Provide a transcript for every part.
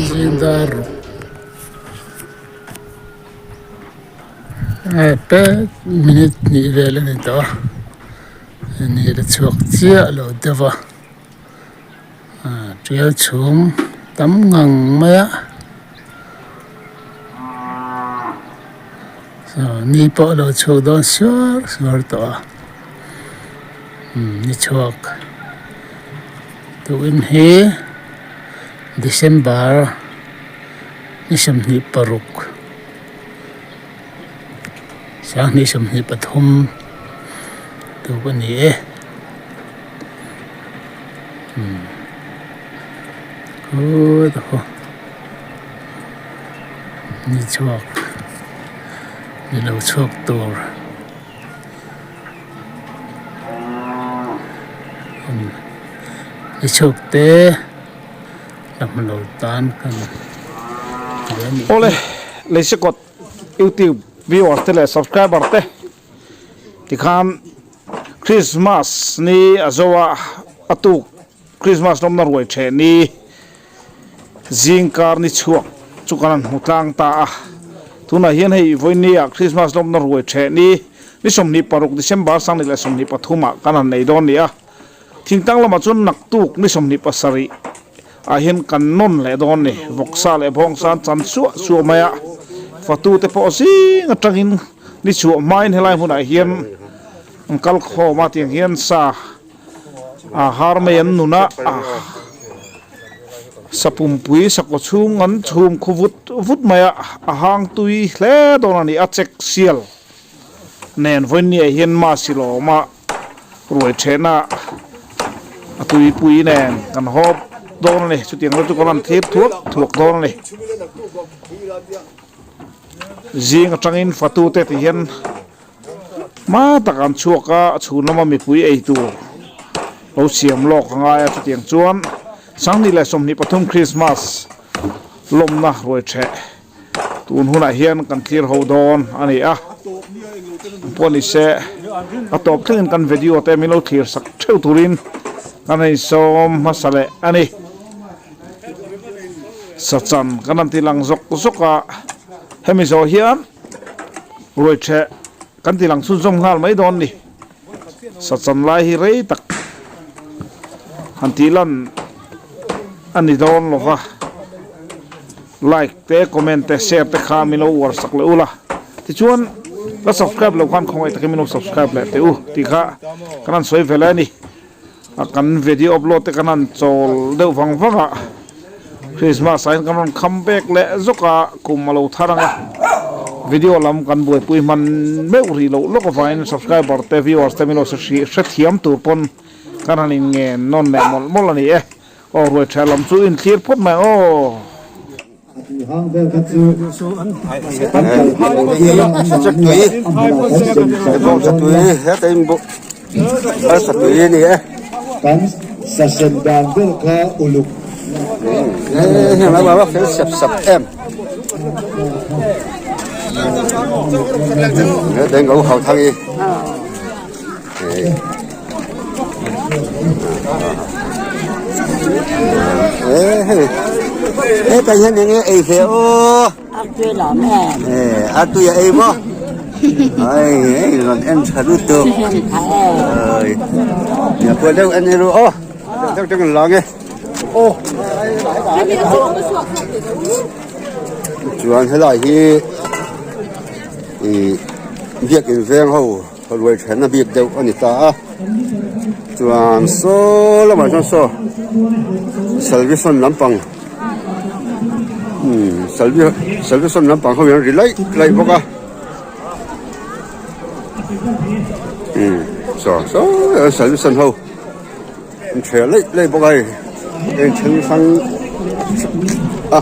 Zingdar pet minute hnih vel a ni tawh a ni la chhuak chiah lo deuh va tial chhum tam ngang mai a ni pawh a lo chhuak dawn suar suar tawh a ni chhuak tukin hi December ni 26 2023 tuk a ni e umm khaw ni chhuak ni lo chhuak tur ni chhuak te la hmu lo tan kan Awle Leisekawt YouTube viewers te leh subscriber te tikhan Christmas ni a zo a a tuk Christmas lawmna ruai theh ni zingkar ni chhuak chu kan han hmu tlang ta a tunah hian hei vawinia Christmas lawmna ruai theh ni ni 26 December 2023 ah kan han nei dawn ni a. Thingtlang lamah chuan naktuk ni 27 ah hian kan nawn leh dawn ni. Vawksa leh bawngsa an chan suah suah mai a, fatu te pawh zing atangin ni chhuah hmain helai hmunah hian an kal khawm a, tiang hian sa a har mai an nun a, sa pumpui sa kaw chhung an chhum khu vut vut mai a, a hang tui hle dawn a ni, a chek sial nen vawinia hian mass i lawm a. Ruai thehna a tuipui nen kan hawp dawn a ni chutiang te chu kan rawn thlir thuak thuak dawn a ni zing atangin fatu te ti hian hma tak an chhuak a a chhun lama mipui ei tur lo siam lawk a ngai a chutiang chuan 2023 Christmas lawmna ruai theh. Tun hunah hian kan thlir ho dawn a ni a, pawh ni se a tawp thlengin kan video te min lo thlir sak theuh turin kan rawn insawm hmasa leh a ni. Sachan kan rawn ti lang zawk zawk a, hemi zawh hian ruaitheh kan ti lang chhunzawm nghal mai dawn ni. Sachan lai hi rei tak han tih lan a ni dawn lo va, like te comment te share te kha min lo uar sak leh ula, tichuan la subscribe loh khan khawngaih takin min lo subscribe leh teh u tih kha kan han sawi ve lai a ni. A kan video upload te kan han chawl deuh vang vang a, Christmas ah hian kan rawn come back leh zawk a, kum a lo thar ang a, video lam kan buaipui hman meuh rih loh lawk avangin subscriber te viewers te min lo hrethiam tur pawn kan han in ngen nawn leh mawlh mawlh a ni e. Aw ruai tha lam chu in thlir phawt mai ang aw. Hetah hian eng nge ei ve aw a tui a ei maw ai hei rawn en tha lutuk ai nia pawh deuh en ru aw deuh deuh an lang e aw chuan helai hi ih biakin veng ho. Ruai thenna bik deuh a ni ta a, chuan saw lamah chuan saw salvation lampang umm salvation lampang ho hian ri laih laih bawk a umm saw saw salvation ho an ṭheh laih laih bawk a hei heng then hrang a.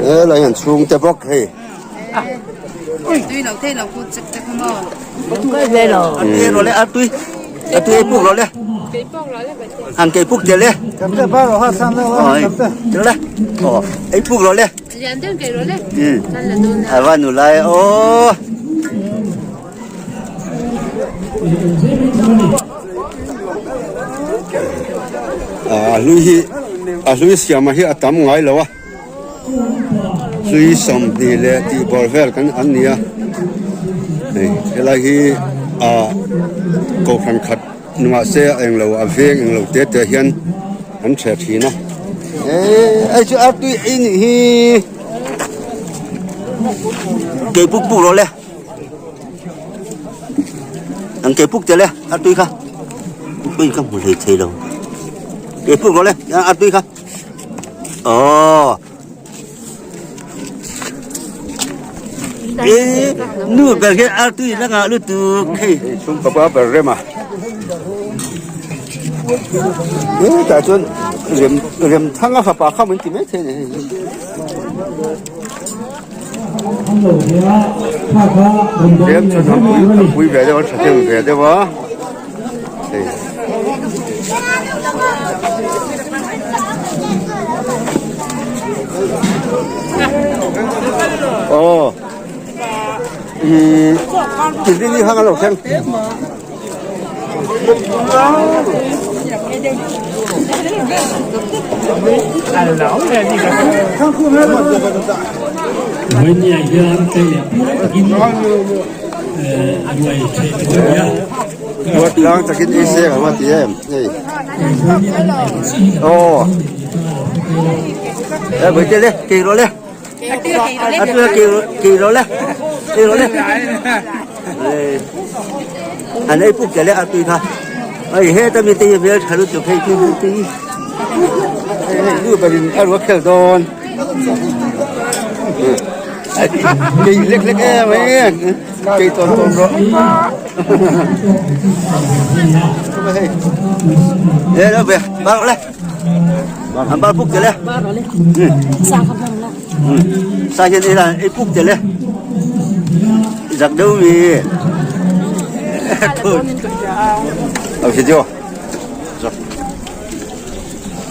Helai an chhungte bawk hei. Tui lo thei lo ku chek chek maw. A tui rawh le a tui a tui ei puk rawh le. Han kei puk tel e. Tel le. Aw ei puk rawh le. Lian deuh kei rawh le. A va nu lai aw. A hlui hi a hlui siamah hi a tam ngai lo a hlui 20 leh tih bawr vel kan an ni a hei helai hi ah kohhran khat ni mahse a englo a veng englo te te hian an ṭheh ṭhin a eh hei chu artui ei nih hi kei puk puk rawh le. An ke puk tel e a tui kha pui ka hmu hlei thei lo ke puk rawh le a tui kha aw e nu ber hian a tui la ngah lutuk hei chung papa ber rem a e tah chuan rem rem thang a fapa kha min ti mai thei a ni hei. Tlem chuan an pui an pui ve deuh an tha hnem ve deuh a hei. Aw ih tizing hi hang a lo thleng. Tlang takin ei se ka ti em hei aw e boi te le kei ro le a tu kei kei ro le kei ro le An ei puk teh a tui kha hei heta mi te hi hmel tha lutuk hei khi tui hei nu berin a ruak khel dawn kei lek lek em em kei tawn tawn rawh hei he lo ve ba le an ba puk teh le Sa hian ei la ei puk tel e zak deuh mi a video zak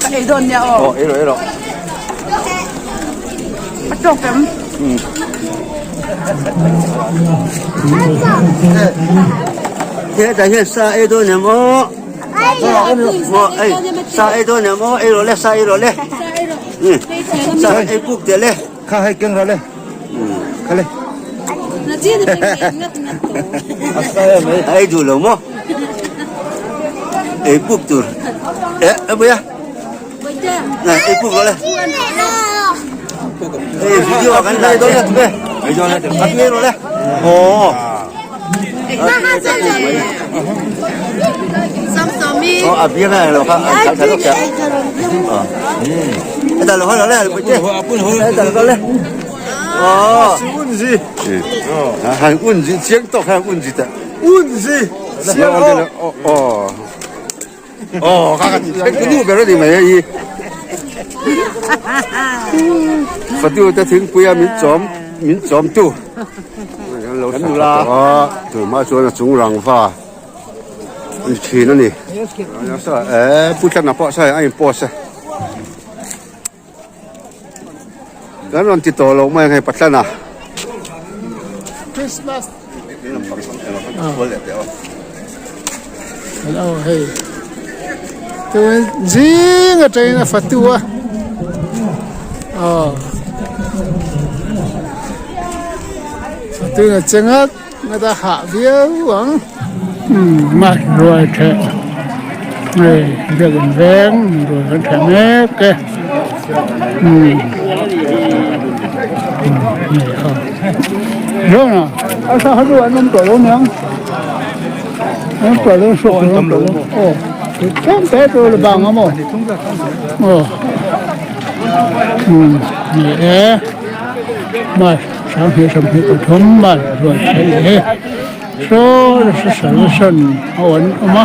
ka ei dawn nia aw aw ei rawh ei rawh a tawk em hetah hian sa ei dawn em aw maw ei sa ei dawn em aw ei rawh le sa ei rawh le. Sa ei puk te le. Kha hei keng rawh le. Kha le. Ei duh lo maw? Ei puk tur. E, e buia. Này, ei puk rawh le. Ei video kan lai dawn le tume. Ei dawn le. Ka tuai rawh le. Oh. Oh, a biang ai lo kha a tha lo kha. Ờ. Ta lo lo le, bu che. Ta lo le. Oh. Un gì? Hàng un gì chiang tok hàng un gì ta. Un gì? Siang oh. Oh. Oh, kha kha nu ber ani mai hei. Fatu te thingpuia min chawm min chawm tu. Lo kan nula. Tu ma chuan a chung rang va ni thin ani. Eh pu thlan a pawh sai a in post a. Kan rawn ti tawh lo mai ang hei Patlan a. Christmas. Hello hei. Tuin zing atangin a fatu a. Aw. Fatu na chengat nga ta hah viau ang. Umm mah ruai theh hei biakin veng ruai kan theh mek e umm hei ho zawng a a sa ha chu an awm tawh lo niang an awm tawh lo hruak an awm tawh lo aw tlem te chu la bang a maw aw umm ni e mah 2023 mah ruai theh leh e. Saw saw ho an awm a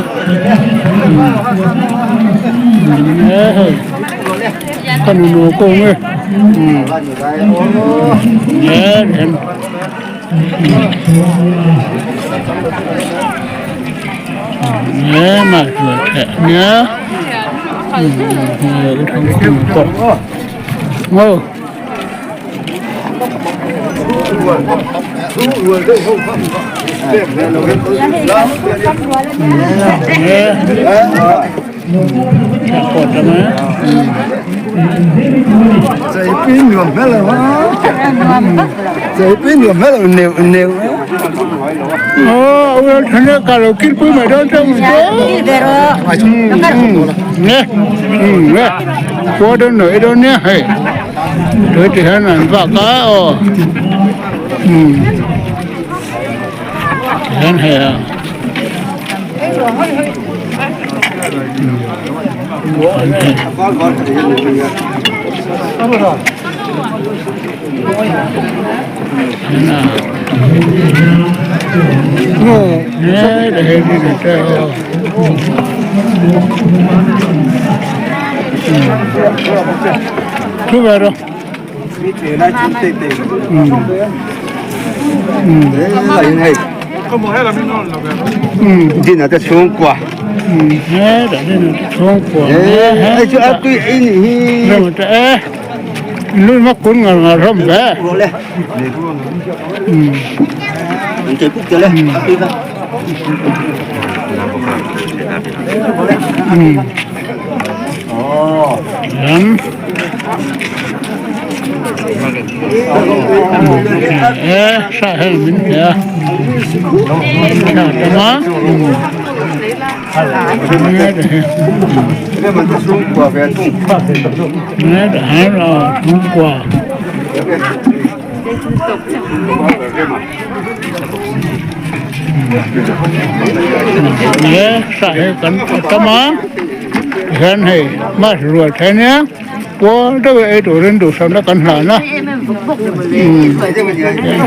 umm e hei ka nu kawng e umm e mah ruai theh ania umm thangkhum pawh aw. Hian hei a Dina te chhungkua hei chu a tui ei nih hi an chei puk tel e a tui kha. Hian hei mas rual thei nia pual deuh ei turin duhsakna kan hlan a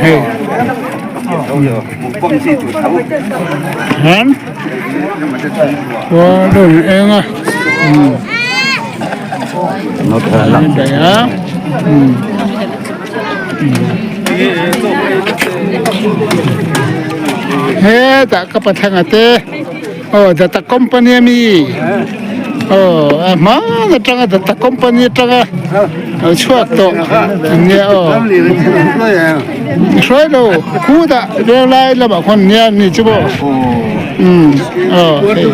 hei hian pual deuh in eng a daih a. Hetah ka pathlenga te aw data company ami aw a hman atanga data company atanga lo chhuak tawh ania aw hruai lo khutah venglai lamah khawn nia ni chu maw umm aw hei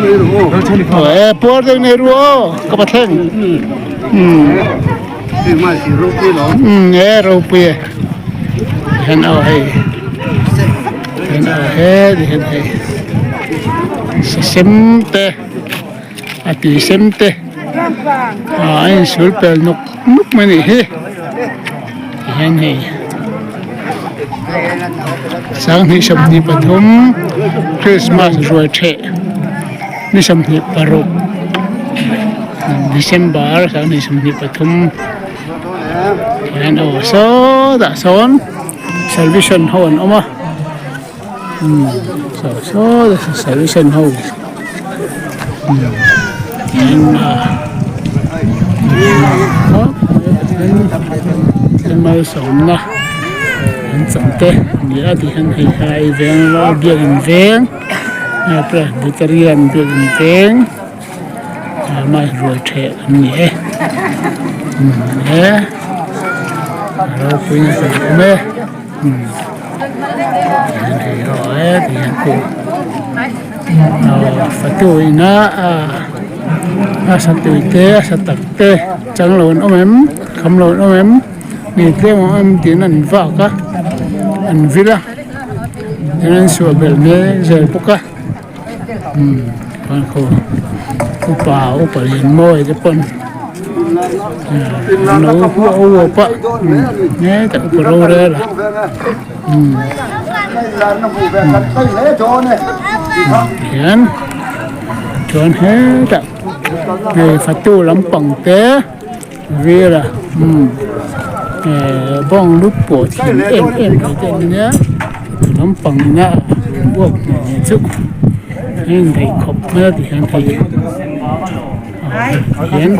aw e puar deuh nei ru aw ka pathleng umm. Umm e ropui e hian aw hei hian aw he ti hian hei sasem te a tui sem te ah a insul pel nuk nuk mai a nih hi tihian hei 2023 Christmas ruai theh ni 26. December 2023 hian aw sawtah sawn salvation ho an awm a umm saw sawtah salvation ho umm malsawmna an chang te ani a ti hian hei helai veng biakin veng presbyterian biakin veng. Mahni rual theh an ni e he ropui na kan awm e fatu ina a sa tui te a sa tak te chang lo an awm em kham lo an awm em nge tlem an awm em tiin an vak a an vil a tin an suah belh mek zel bawk a. Upa upa lian mawi te pawn an lo uap a hetah upa rorel a hian chuan hetah hei fatu lampang te Vera bawng lu pawh thim em em mai te an nia lampang ina uak hmel chu a indaih khawp mai a ti hian hei hian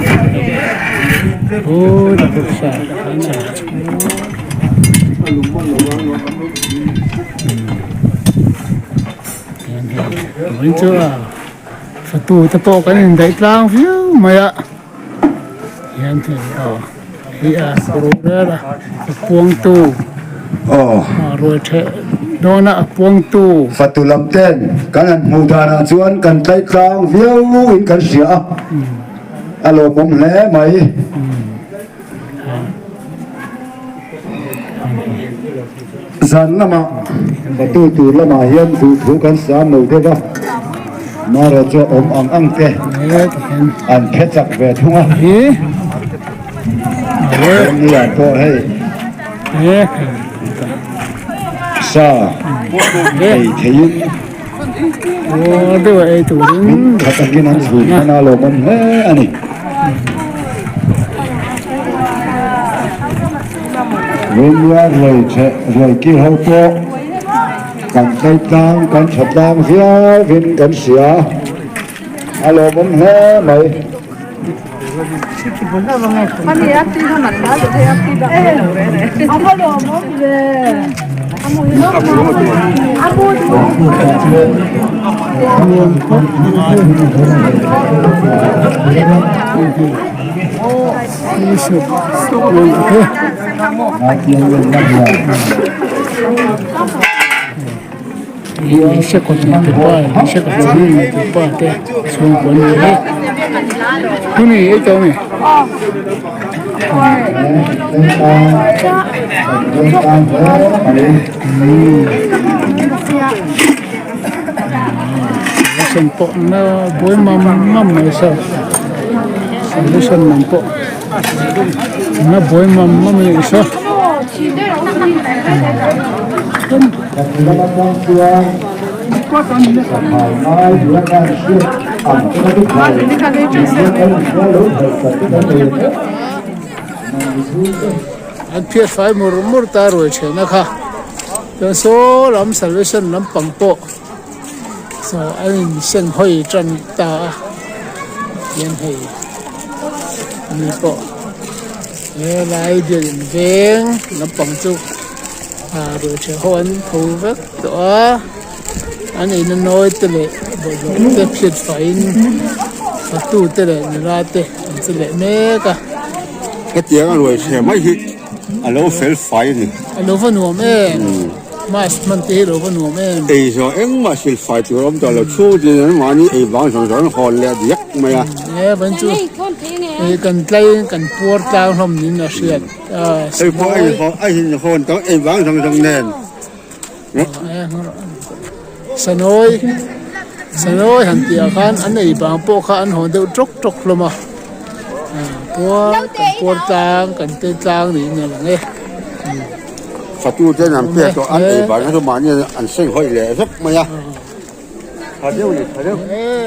fatu te pawh kan indaih tlang viau mai a. Hian thei aw hi a rorel a a puangtu ruai theh. Dawn a a puangtu. Fatu lam ten kan han hmuh danah chuan kan tlaih tlang viau in kan hria a, a lawmawm hle mai. Zan lamah fatu tur lamah hian duhthu kan sam lo deuh a, marawh chu awm ang ang te an phe chak ve thung a. Nia pawh hei sa ei theiin min tha takin an chhun hman a lawmawm hle a ni. Rinnia ruai cheh ruai kir ho pawh kan tlei tlang kan tha tlang viauin kan hria a lawmawm hle mai. An phiat fai mur mur ta ruai then a kha chuan saw lam salvation lampang pawh saw a in seng hawi tan ta a tihian hei mi pawh helai biakin veng lampang chu. Ruai ṭheh ho an tho vek tawh a, an eina nawi te leh bawlhhlawh te phiat faiin fatu te leh nula te an che leh mek a. Hetiang a ruai ṭheh mai hi a lo fel fai a ni. A lo va nuam em, mask hman te hi a lo va nuam em. Ei zawh engmah sil fai tur a awm tawh lo, chhung tin an mahni ei vang zawng zawng an hawn leh diak mai a. E van chu kan tlai kan puar tlang hlawm niin a hriat. Hei pawh a inhawn a inhawn tawh ei vang zawng zawng nen. Sanawi Sanawi han tih ah khan an ei bang pawh kha an hawn deuh tawk tawk hlawm a puar kan puar tlang kan te tlang niin a lang e. Fatu ten an pek tawh an ei vang chu mahni an sawi hawi leh vek mai a. Tha deuh ni tha deuh.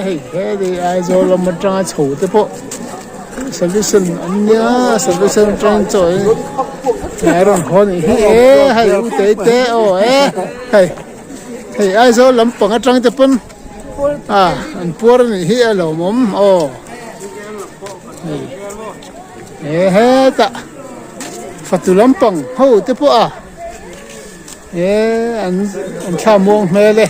Hei he Aizawl lam atanga chho te pawh solution an nia solution atang chaw in tlai rawn haw nih hi e hei u te te aw e hei hei Aizawl lampang atang te pawn a an puar a nih hi a lawmawm aw hei e hetah fatu lampang ho te pawh a. E an an thla muang hmel e.